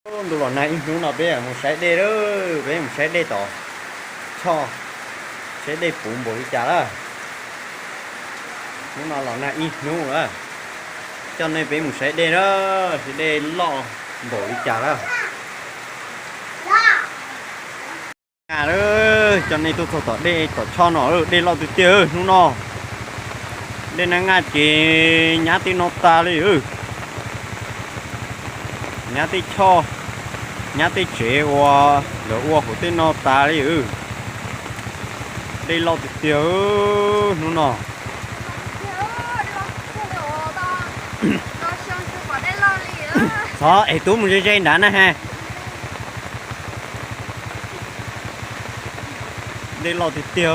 Ntu los nag ib hnub no peb mus saib dej lawm, peb mus saib dej tom Choj, saib dej puv npaum li cas lawm. Hnub no los nag ib hnub lawm, coj nej peb mus saib dej na, saib dej loj npaum li cas lawm. Nag lawm, coj nej tuaj txog tom dej tom Choj no, dej loj tiag tiag hnub no. Dej Nab Ngaj ces nyab tej no tas li. Nyab tej choj, nyab tej tsev uas lawv ua hauv tej no tas li. Dej loj tiag tiag hnub no. Txhob es tub mus ze ze nrad na ha. Dej loj tiag tiag,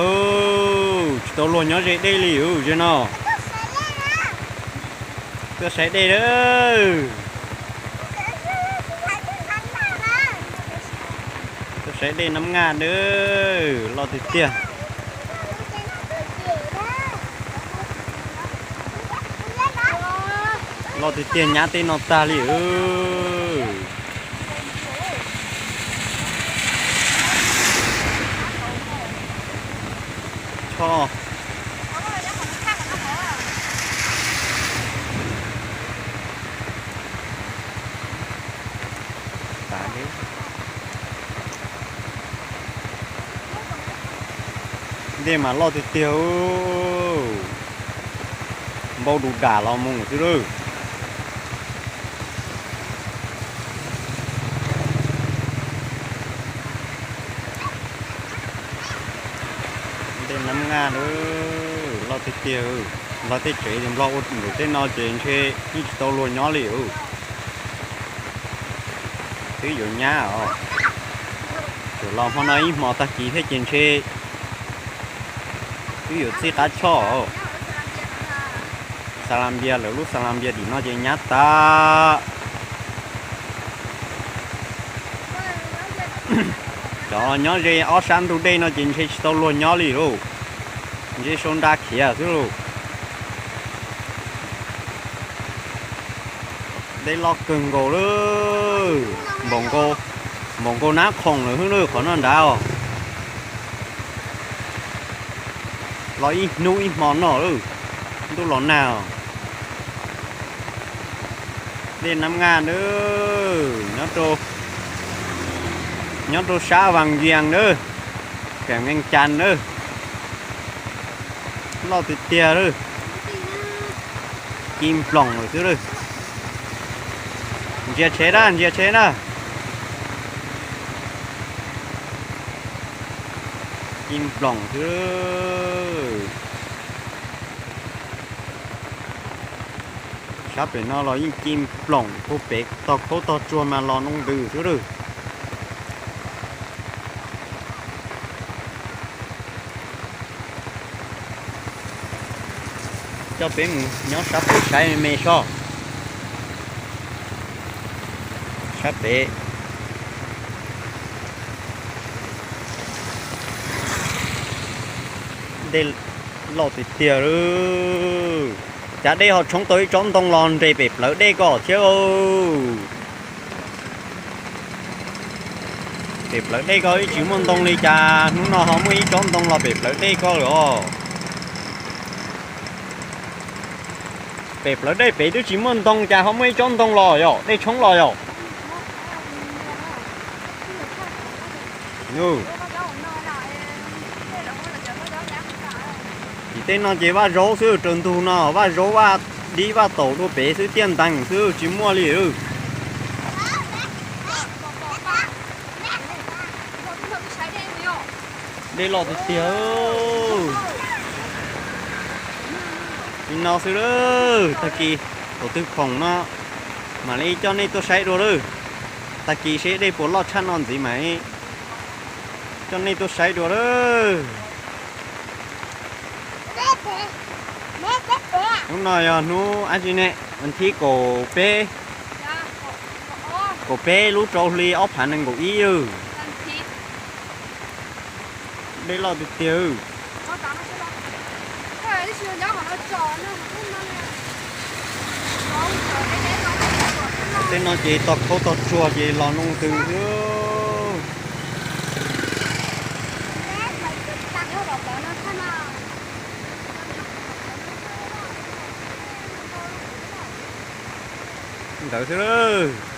tsis tau luag nyob ze dej li ze no. Tuaj saib dej lawm. Tuaj saib dej Nab Ngaj lawm, loj tiag tiag. Loj tiag tiag, nyab tej no tag li. Choj. Dej mas loj tiag tiag, npau du dam los mus xwb lawm. Dej Nab Ngaj lawm, loj tiag tiag. Nplog tej tsev ces Nplog ua nram tej no ces ntshe yeej tsis tau luag nyob li. Twb yuav nyab os. Tsuas los hmo no ib hmos tag kis thiab ces ntshe twb yuav txij qab choj. Xa la npias, lawv lub xa la npias tim no ces nyab tas. Cov nyob ze ob sab ntug dej no ces ntshe tsis tau luag nyob li lauj. Ntshe sau nra khiav xwb lauj. Dej loj kawg nkaus lawm, npaum nkaus nab khoom lawm xwb lauj qhov no nrad os. Los ib hnub ib hmo no lawm, ntuj los nag os. Dej Nab Ngaj nawb, nyob rau sab Vas Vias nawb, xeev Vees Cas nawb. Loj tiag tiag lawm, ci nploos lawm xwb lawm. Ntsia tsheb na, ntsia tsheb na. Ci nploos xwb. Sab pem no los yeej ci nploos, puag pem tog khaub tog tsuag mas los noo ntws xwb lawm. Coj peb mus nyob sab pem saib me me soj. Sab pem dej loj tiag tiag lawm. Cas dej ho tshoob tau ib tsob ntoo los nres pem plawv dej ko thiab. Pem plawv dej ko ib tsis muaj ntoo li cas hnub no ho muaj ib tsob ntoo los pem plawv dej ko lawm os. Pem plawv dej pem twb tsis muaj ntoo cas ho muaj ib tsob ntoo los yom, dej tshoob los yom. Tim tej no ces vaj zaub xwb, raws ntug no vaj zaub vaj dib vaj taum dua pem xwb, tiaj ntees xwb tsis muaj li. Dej loj tiag tiag. Li no xwb lawm, tag kis thaum twg khoom no mam li coj nej tuaj saib dua lawm. Tag kis seb dej puas loj tshaj no ntxiv mas coj nej tuaj saib dua lawm. Hnub no yog hnub dab tsi ne? Vas thib kaum peb, kaum peb lub rau hli ob phav nees nkaum ib. Dej loj tiag tiag. Tej no ces tog khaub tog tsuag ces los no twg xwb. Ntawd xwb lawm.